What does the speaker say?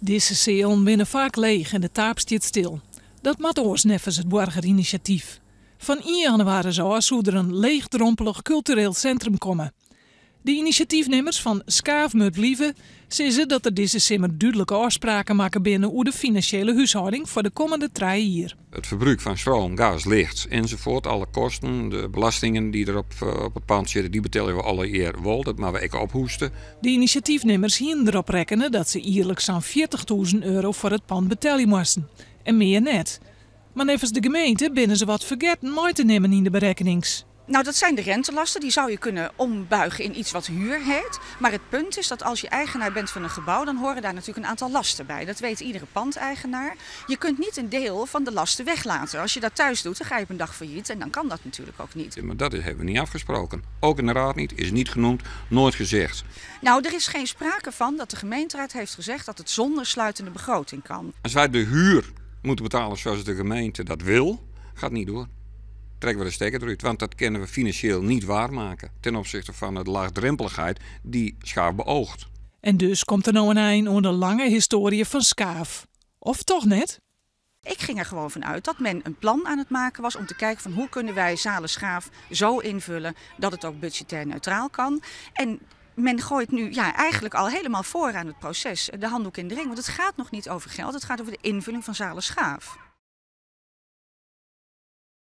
Dizze sealen binne faak leech en de taap stiet stil. Dat moat oars neffens it boargerinisjatyf. Fan ien jannewaris ôf soe der in leechdrompelich kultureel sintrum komme. De inisjatyfnimmers fan Skaaf Mut Blive sizze dat der dizze simmer dúdlike ôfspraken makke binne oer de finansjele húshâlding foar de kommende 3 jier. It ferbrûk fan stroom, gas, licht enzovoort, alle kosten, de belastingen dy't der op it pand sitte, dy betelje we alle jier wol. Dat moatte we ek ophoeste. De inisjatyfnimmers hienen derop rekkene dat se jierliks sa'n €40.000 foar it pand betelje moasten en mear net. Mar neffens de gemeente binne se wat fergetten mei te nimmen yn de berekkenings. Nou, dat zijn de rentelasten. Die zou je kunnen ombuigen in iets wat huur heet. Maar het punt is dat als je eigenaar bent van een gebouw, dan horen daar natuurlijk een aantal lasten bij. Dat weet iedere pandeigenaar. Je kunt niet een deel van de lasten weglaten. Als je dat thuis doet, dan ga je op een dag failliet en dan kan dat natuurlijk ook niet. Ja, maar dat hebben we niet afgesproken. Ook in de raad niet, is niet genoemd, nooit gezegd. Nou, er is geen sprake van dat de gemeenteraad heeft gezegd dat het zonder sluitende begroting kan. Als wij de huur moeten betalen zoals de gemeente dat wil, gaat niet door. Trekken we de stekker eruit, want dat kunnen we financieel niet waarmaken ten opzichte van de laagdrempeligheid die Skaaf beoogt. En dus komt der no in ein oan de lange histoarje fan Skaaf. Of toch net? Ik ging er gewoon vanuit dat men een plan aan het maken was om te kijken van hoe kunnen wij zalen Schaaf zo invullen dat het ook budgetair neutraal kan. En men gooit nu, ja, eigenlijk al helemaal voor aan het proces de handdoek in de ring. Want het gaat nog niet over geld, het gaat over de invulling van zalen Schaaf.